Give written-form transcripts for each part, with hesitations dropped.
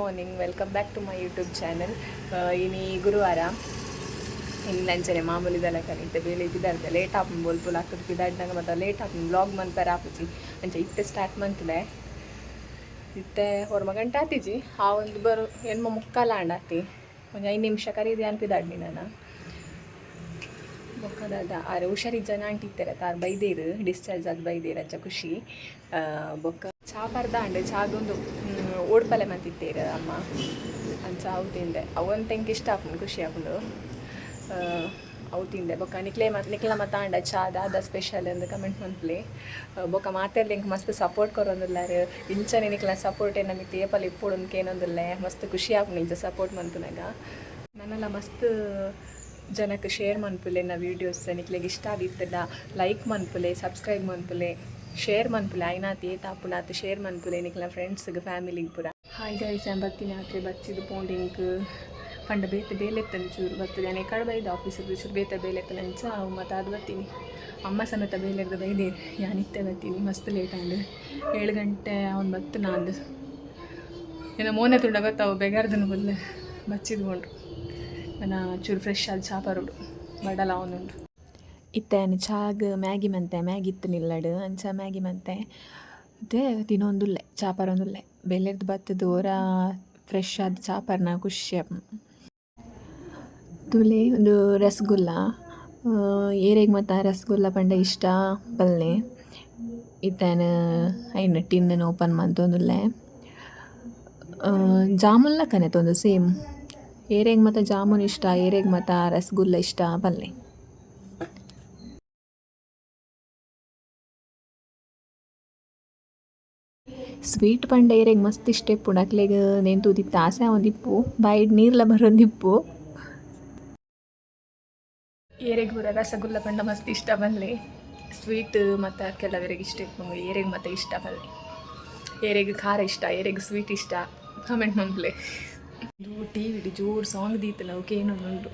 Morning, welcome back to my YouTube channel. ಇನಿ ಗುರುವಾರ. ಇನ್ನು ಅಂಚನೆ ಮಾಮೂಲಿ ಲೆಕ್ಕನೆ ಇತ್ತೆ ಬೇಲೆ ಪಿದಾಡ್ದೆ, ಲೇಟ್ ಆಪುಂಡು. ಬೊಲ್ಪು ಲಕ್ಕುದು ಪಿದಾಡ್ನಾಗ ಮತ್ತೆ ಲೇಟ್ ಆಪುಂಡು, ವ್ಲಾಗ್ ಮನ್ಪೆರೆ ಆಪುಜಿ. ಅಂಚ ಇತ್ತೆ ಸ್ಟಾರ್ಟ್ ಮಂತುಲೆ. ಇತ್ತೆ 9 ಗಂಟೆ ಆತಿಜಿ, ಆ ಒಂದು ಬರು 8:45 ಆಂಡ್ ಆತಿ. ಒಂಜಿ 5 ನಿಮಿಷ ಕರೀದಿ ಯಾನ್ ಪಿದಾಡ್ನಿ ನನ. ಬೊಕ್ಕ ದಾದ, ಆರು ಹುಷಾರಿಜ್ಜನ ಆಂಟಿ ಇತ್ತೆರ್, ಆರು ಬೈದೇರು, ಡಿಸ್ಚಾರ್ಜ್ ಆದ್ ಬೈದೇರು, ಅಂಚ ಖುಷಿ. ಬೊಕ್ಕ ಚಾ ಪರ್ದ ಆಂಡ್. ಚಾಗೊಂದು ಓಡ್ಪಲೆ ಮಂತಿತ್ತೇರು ಅಮ್ಮ, ಅಂಚ ಅವು ತಿಂದೆ. ಅವು ಎಂಕ್ ಇಷ್ಟ ಆಪುಂಡು, ಖುಷಿ ಆಪುಂಡು. ಅವು ತಿಂದೆ. ಬೊಕ್ಕ ನಿಕ್ಲೆ ಮತ್ತು ನಿಕ್ಲ ಮತ್ತ ಆಂಡ ಚಾ, ದಾದ ಸ್ಪೆಷಲ್ ಅಂದ್ ಕಮೆಂಟ್ ಮನ್ಪುಲೆ. ಬೊಕ್ಕ ಮಾತೆರ್ಲ ಎಂಕ್ ಮಸ್ತ್ ಸಪೋರ್ಟ್ ಕೊರೊಂದುಲ್ಲಾರ್. ಇಂಚನೆ ನಿಕ್ಲ ಸಪೋರ್ಟ್ ಎನ್ನ ಮಿತ್ತ್ ಏಪಲ ಇಪ್ಪೊಡು ಕೇನೊಂದುಲ್ಲೆ. ಮಸ್ತ್ ಖುಷಿ ಆಪುಂಡು ಇಂಚ ಸಪೋರ್ಟ್ ಮನ್ಪುನಗ. ನನಲ ಮಸ್ತ್ ಜನಕ್ಕೆ ಶೇರ್ ಮನ್ಪುಲೆ ಎನ್ನ ವೀಡಿಯೋಸ್. ನಿಕ್ಲೆಗ್ ಇಷ್ಟ ಆದಿತ್ತಡ ಲೈಕ್ ಮನ್ಪುಲೆ, ಸಬ್ಸ್ಕ್ರೈಬ್ ಮನ್ಪುಲೆ, ಶೇರ್ ಮನ್ಪುಲೆ. ಆಯ್ನಾತ್ ಏತ್ ಆಪುಂಡು ಶೇರ್ ಮನ್ಪುಲೆ ನಿಕ್ಲ ಫ್ರೆಂಡ್ಸ್ಗೆ, ಫ್ಯಾಮಿಲಿಗೆ ಪೂರ. ಹಾಯ್ ಗೈಸ್, ಯಾನ್ ಬತ್ತೀನಿ ಆತ್ರೆ. ಬಚ್ಚಿದ್ ಪೋಂಡು ಎಂಕ್ ಪಂಡ ಬೇತೆ ಬೇಲೆ ಇತ್ತಂದು ಚೂರು ಬತ್ತದ. ಯಾನ್ ಎಕಡೆ ಬೈದ ಆಫೀಸಿಗೆ, ಚೂರು ಬೇತೆ ಬೇಲೆ ಇತ್ತನ, ಅಂಚ ಅವು ಮತ್ತು ಅದು ಬತ್ತೀನಿ. ಅಮ್ಮ ಸಮೇತ ಬೇಲೆರ್ದು ಬೈದೇರು. ಯಾನ್ ಇತ್ತೆ ಬತ್ತೀನಿ, ಮಸ್ತ್ ಲೇಟ್ ಆಂಡ್. 7 ಗಂಟೆ ಅವ್ನು ಬತ್ತು ನಾಂದು. ಏನೋ ಮೋನೆ ತುಂಡ ಗೊತ್ತಾವು, ಬೆಗಾರ್ದನು ಬಲ್ಲೆ ಬಚ್ಚಿದ್ ಬೋಂಡು. ನನ್ನ ಚೂರು ಫ್ರೆಶ್ ಆದ್ ಚಾ ಪರೋಡು, ಬಡಲ ಅವನುಂಡು. ಇತ್ತೆ ಯಾನ್ ಚಾಗ್ ಮ್ಯಾಗಿ ಮಂತೆ. ಮ್ಯಾಗಿ ಇತ್ತು ನಿಲ್ಲಡು, ಅಂಚ ಮ್ಯಾಗಿ ಮಂತೆ. ಇತ್ತೆ ತಿನೊಂದುಲ್ಲೆ, ಚಾ ಪರೊಂದುಲ್ಲೆ. ಬೇಲೆರ್ದು ಬತ್ತುದು ಒರ ಫ್ರೆಶ್ ಆದ್ ಚಾ ಪರ್ನ ಖುಷಿ ಆಪುಂಡು. ತೂಲೆ, ಉಂದು ರಸಗುಲ್ಲ. ಏರೆಗ್ ಮಾತ ರಸಗುಲ್ಲ ಪಂಡ ಇಷ್ಟ ಬಲ್ಲೆ. ಇತ್ತೆ ಯಾನ್ ಐನ್ ಟಿನ್ ಓಪನ್ ಮಂತೊಂದುಲ್ಲೆ. ಜಾಮೂನ್ ಲಕ್ಕನೆ ಉಂದು ಸೇಮ್. ಏರೆಗ್ ಮಾತ ಜಾಮೂನ್ ಇಷ್ಟ, ಏರೆಗ್ ಮಾತ ರಸಗುಲ್ಲ ಇಷ್ಟ ಪನ್ಲೆ. ಸ್ವೀಟ್ ಪಂಡ ಏರೆಗ್ ಮಸ್ತ್ ಇಷ್ಟ ಇಪ್ಪುಂಡು ಅಕ್ಲೆಗ್ ನೆನ್ ತೂದಿತ್ತೆ ಆಸೆ ಆವೊಂದಿಪ್ಪು, ಬಾಯಿಡ್ ನೀರ್ಲ ಬರೊಂದಿಪ್ಪು. ಏರೆಗ್ ಪೂರ ರಸಗುಲ್ಲ ಪಂಡ ಮಸ್ತ್ ಇಷ್ಟ ಬಲ್ಲೆ. ಸ್ವೀಟ್ ಮತ್ತು ಕೆಲವರಿಗೆ ಇಷ್ಟ ಇಪ್ಪುಂಡು. ಏರೆಗ್ ಮತ್ತೆ ಇಷ್ಟ ಬಲ್ಲೆ. ಏರೆಗ್ ಖಾರ ಇಷ್ಟ, ಏರೆಗ್ ಸ್ವೀಟ್ ಇಷ್ಟ, ಕಮೆಂಟ್ ಮನ್ಪುಲೆ. ಇದು ಟಿವಿಡ್ ಜೋರು ಸಾಂಗ್ ದೀತನ, ಅವು ಕೇನೊಂದುಂಡು.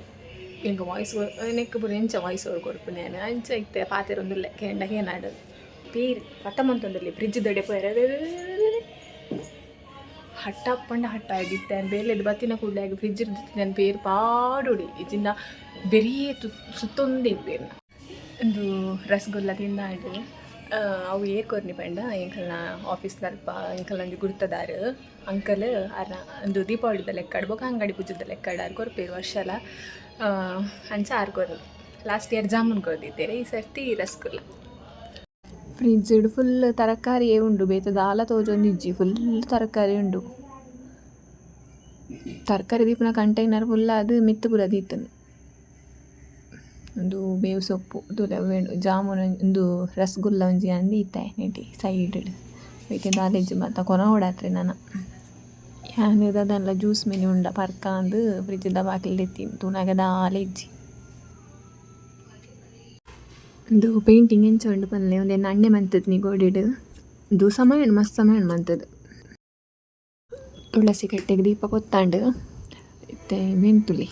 ಎಂಕ್ ವಾಯ್ಸ್ ನೆಕ್ ಪೂರ ಎಂಚ ವಾಯ್ಸ್ ಓವರ್ ಕೊರ್ಪುನೆ ಯಾನ್, ಅಂಚ ಇತ್ತೆ ಪಾತೆರೊಂದುಲ್ಲೆ. ಕೇಂಡ ಕೇನಾಡು. ಪೇರ್ ಪಟ್ಟ ಮಂತೊಂದುಲ್ಲೆ ಫ್ರಿಜ್ ದಡೆ ಪೋಯೆರೆ. ಹಟ್ಟ ಪಂಡ ಹಟ್ಟ ಆಗಿತ್ತೆ. ಬೇಲೆದ್ ಬತ್ತಿನ ಕೂಡಲೇ ಆಗ ಫ್ರಿಜ್ ನಾನು ಪೇರ್ ಪಾಡೊಡಿ, ಇಜಿಂದ ಬೆರಿಯೇ ಸುತ್ತೊಂದೇ ಪೇರ್ನ. ಒಂದು ರಸಗುಲ್ಲ ತಿಂದಾಂಡ್. ಅವು ಏರ್ ಕೊರ್ನಿ ಪಂಡ, ಎಂಕಲ್ನ ಆಫೀಸ್ದಲ್ಪ ಎಂಕಲ್ನ ಒಂಜಿ ಗುರ್ತದಾರ್ ಅಂಕಲ್ ಅರ್ನ ಒಂದು ದೀಪಾವಳಿದ ಲೆಕ್ಕಡ್ ಬೊಕ ಅಂಗಡಿ ಪೂಜೆದ ಲೆಕ್ಕಡ್ ಆರ್ ಕೊರ್ಪೇರು ವರ್ಷಲ. ಅಂಚ ಆರ್ ಕೊರ್ನಿ. ಲಾಸ್ಟ್ ಇಯರ್ ಜಾಮೂನ್ ಕೊರ್ದಿತ್ತೇರೆ, ಈ ಸರ್ತಿ ರಸಗುಲ್ಲ. ಫ್ರಿಜ್ಡ್ ಫುಲ್ ತರಕಾರಿಯೇ ಉಂಡು, ಬೇತೆ ದಾಲ ತೋಜೊಂದಿಜ್ಜಿ. ಫುಲ್ ತರಕಾರಿ ಉಂಡು. ತರಕಾರಿ ದೀಪುನ ಕಂಟೈನರ್ ಫುಲ್ ಆದ್ ಮಿತ್ತ್ ಪೂರ ದೀತುಂಡು. ಉಂದು ಬೇವು ಸೊಪ್ಪು ತೂಲೆ ಅವ್ವೆ. ಜಾಮೂನ್, ಉಂದು ರಸಗುಲ್ಲ ಒಂಜಿ ಯಾನ್ ದೀತೆ ನೆಟಿ ಸೈಡ್. ಬೇತೆ ದಾಲ ಇಜ್ಜಿ, ಮಾತ ಕೊನೊವೊಡಾತ್ರೆ ನನ. ಯಾನ್ ದಾದನ್ಲ ಜ್ಯೂಸ್ ಮಿನಿ ಉಂಡ ಪರ್ಕಾಂದ್ ಫ್ರಿಜ್ದ ಬಾಕಿಲ್ ದೆತ್ತೀನಿ, ತೂನಗ ದಾಲ ಇಜ್ಜಿ. ಉಂದು ಪೇಂಟಿಂಗ್ ಎಂಚ ಉಂಡು ಪನ್ಲೆ. ಉಂದೆನ್ ಅಣ್ಣೆ ಮಂತುದ್ನಿ ಗೋಡೆಡ್. ಉಂದು ಸಮಯ ಉಂಡು, ಮಸ್ತ್ ಸಮಯ ಉಂಡು ಮಂತುದು. ತುಳಸಿ ಕಟ್ಟೆಗ್ ದೀಪ ಪೊತ್ತಾಂಡ್. ಇತ್ತೆ ಮೆಂತುಲಿ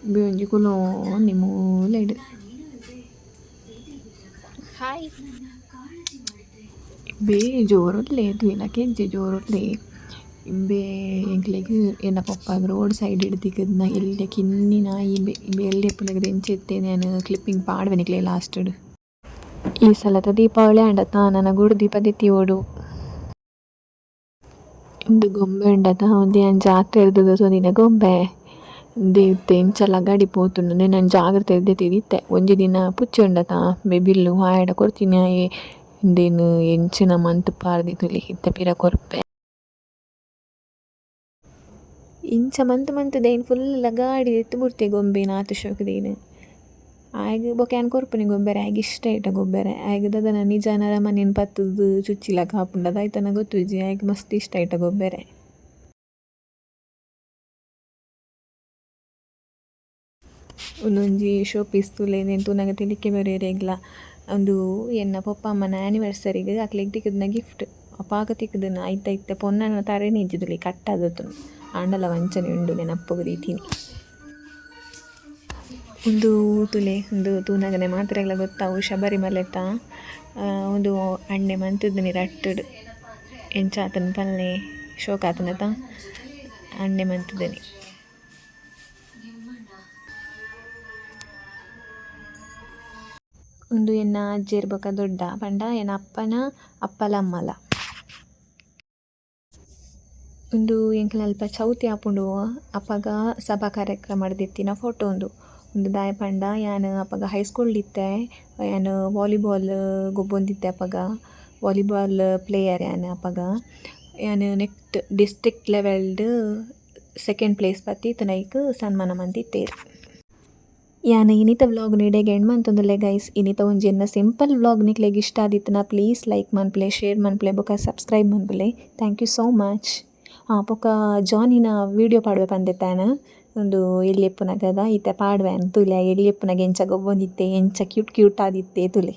ಇಂಬೆ ಒಂಜಿ ಕುಲೋಂದಿ ಮೂಲೆಡ್. ಹಾಯ್. ಇಂಬೆ ಜೋರುಲ್ಲೆ, ತೂಯಿನಕ್ಕೆ ಇಜ್ಜಿ, ಜೋರುಲ್ಲೆ ಇಂಬೆ. ಎಂಕ್ಲೆಗ್ ಎನ್ನ ಪೊಪ್ಪಗ್ ರೋಡ್ ಸೈಡ್ ಡ್ ತಿಕ್ಕುದ್ನ ಎಲ್ಲ್ಯ ಕಿನ್ನಿ ನಾಯಿ ಇಂಬೆ. ಇಂಬೆ ಎಲ್ಲ್ಯ ಇಪ್ಪುನಗ ಎಂಚ ಇತ್ತೆ, ಯಾನ್ ಕ್ಲಿಪ್ಪಿಂಗ್ ಪಾಡ್ವೆ ನಿಕ್ಲೆಗ್ ಲಾಸ್ಟ್ ಡ್. ಈ ಸಲತ ದೀಪಾವಳಿ ಆಂಡತ, ನನ ಗೂಡು ದೀಪ ದೆತ್ತಿವೊಡು. ಉಂದು ಗೊಂಬೆ ಉಂಡತ, ಉಂದು ಯಾನ್ ಜಾತ್ರೆರ್ದ್ ದೆತೊಂದಿನ ಗೊಂಬೆ. ಉಂದು ಇತ್ತೆ ಎಂಚ ಲಗಾಡಿ ಪೋತುಂಡು. ಉಂದೆನ್ ಯಾನ್ ಜಾಗ್ರತೆ ದೆತ್ತಿದಿತ್ತೆ. ಒಂಜಿ ದಿನ ಪುಚ್ಚೆ ಉಂಡತ ಬಿಲ್ಲು, ಆಯಡ ಕೊರ್ತಿನಿ. ಆಯೆ ಉಂದೆನ್ ಎಂಚಿನ ಮಂತ್ ಪಾಡ್ದೆ ತೂಲೆ. ಇತ್ತೆ ಪಿರ ಕೊರ್ಪೆ. ಇಂಚ ಮಂತ್ ಮಂತ್ ಐನ್ ಫುಲ್ ಲಗಾಡಿ ದೆತ್ತ್ ಬುಡ್ತೆ ಗೊಂಬೆನ್, ಆತ್ ಶೋಕುದೈನ್. ಆಯಗ್ ಬೊಕ ಯಾನ್ ಕೊರ್ಪುನಿ ಗೊಬ್ಬೆರೆ, ಆಯಗ್ ಇಷ್ಟ ಐಟ ಗೊಬ್ಬೆರೆ. ಆಯಗ್ ದಾದನ ನಿಜ ನರಮನಿನ್ ಪತ್ತುದು ಚುಚ್ಚಿಲಕ ಆಪುಂಡ ದಾಯ್ತನ ಗೊತ್ತುಜ್ಜಿ, ಆಯಗ್ ಮಸ್ತ್ ಇಷ್ಟ ಐಟ ಗೊಬ್ಬೆರೆ. ಉಂದೊಂಜಿ ಶೋ ಪೀಸ್ ತೂಲೆ. ಉಂದೆನ್ ತೂನಗ ತೆಲಿಕೆ ಬರು. ಉಂದು ಎನ್ನ ಪೊಪ್ಪ ಅಮ್ಮನ ಆನಿವರ್ಸರಿಗ್ ಅಕ್ಲೆಗ್ ತಿಕ್ಕುದಿನ ಗಿಫ್ಟ್. ಅಪಾಗ ತಿಕ್ಕುದಿನ. ಐತ ಇತ್ತೆ ಪೊನ್ನನ ತರೆನೆ ಇಜ್ಜಿ ತೂಲೆ, ಕಟ್ ಆದಿತ್ತುಂಡು. ಆಂಡಲ ಅಂಚನೆ ಉಂಡು, ನೆನಪುಗು ದೀತಿನಿ. ಉಂದು ತೂಲೆ, ಉಂದು ತೂನಗನೆ ಮಾತೆರೆಗ್ಲ ಗೊತ್ತಾವು, ಶಬರಿಮಲೆತ. ಉಂದು ಅಣ್ಣೆ ಮಂತುದಿನಿ ರಟ್ಟುಡು. ಎಂಚ ಆತುಂಡು ಪನ್ಲೆ, ಶೋಕ್ ಆತುಂಡತ. ಅಣ್ಣೆ ಮಂತುದನೆ. ಉಂದು ಎನ್ನ ಅಜ್ಜೆರ್ ಬೊಕ ದೊಡ್ಡ ಪಂಡ ಎನ್ನ ಅಪ್ಪನ ಅಪ್ಪಲ ಅಮ್ಮಲ. ಉಂದು ಎಂಕಲ್ನಲ್ಪ ಚೌತಿ ಆಪುಂಡು ಅಪಗ ಸಭಾ ಕಾರ್ಯಕ್ರಮಡ್ ದೆತ್ತಿನ ಫೋಟೊ ಉಂದು. ಉಂದು ದಾಯೆ ಪಂಡ ಯಾನ್ ಅಪಗ ಹೈ ಸ್ಕೂಲ್ ಡ್ ಇತ್ತೆ ಯಾನ್ ವಾಲಿಬಾಲ್ ಗೊಬ್ಬೊಂದಿತ್ತೆ ಅಪಗ ವಾಲಿಬಾಲ್ ಪ್ಲೇಯರ್ ಯಾನ್ ಅಪಗ. ಯಾನ್ ನೆಟ್ಟ್ ಡಿಸ್ಟ್ರಿಕ್ಟ್ ಲೆವೆಲ್ ಡ್ ಸೆಕೆಂಡ್ ಪ್ಲೇಸ್ ಬತ್ತಿತ್ತುಂಡು ಐಕ್ ಸನ್ಮಾನ ಮಂತಿತ್ತೆರ್. ಯಾನ್ ಇನಿತ ವ್ಲೋಗ್ ನು ಇಡೆಗ್ ಎಂಡ್ ಮಂತೊಂದುಲ್ಲೆ ಗೈಸ್. ಇನಿತ ಒಂಜಿ ಎನ್ನ ಸಿಂಪಲ್ ವ್ಲೋಗ್ ನಿಕ್ಲೆಗ್ ಇಷ್ಟ ಆದಿತ್ತ್ಂಡ ಪ್ಲೀಸ್ ಲೈಕ್ ಮನ್ಪುಲೆ ಶೇರ್ ಮನ್ಪುಲೆ ಬೊಕ subscribe ಮನ್ಪುಲೆ thank you so much. ಬೊಕ ಜಾನಿನ ವೀಡಿಯೋ ಪಾಡುವೆ ಪಂದಿತ್ತೆ ಯಾನ್ ಉಂದು ಎಲ್ಯ ಇಪ್ಪುನಗದ ಇತ್ತೆ ಪಾಡುವೆ ಯಾನ್ ತೂಲೆ ಆಯೆ ಎಲ್ಯ ಇಪ್ಪುನಗ ಎಂಚ ಗೊಬ್ಬೊಂದಿತ್ತೆ ಎಂಚ ಕ್ಯೂಟ್ ಕ್ಯೂಟ್ ಆದಿತ್ತೆ ತೂಲೆ.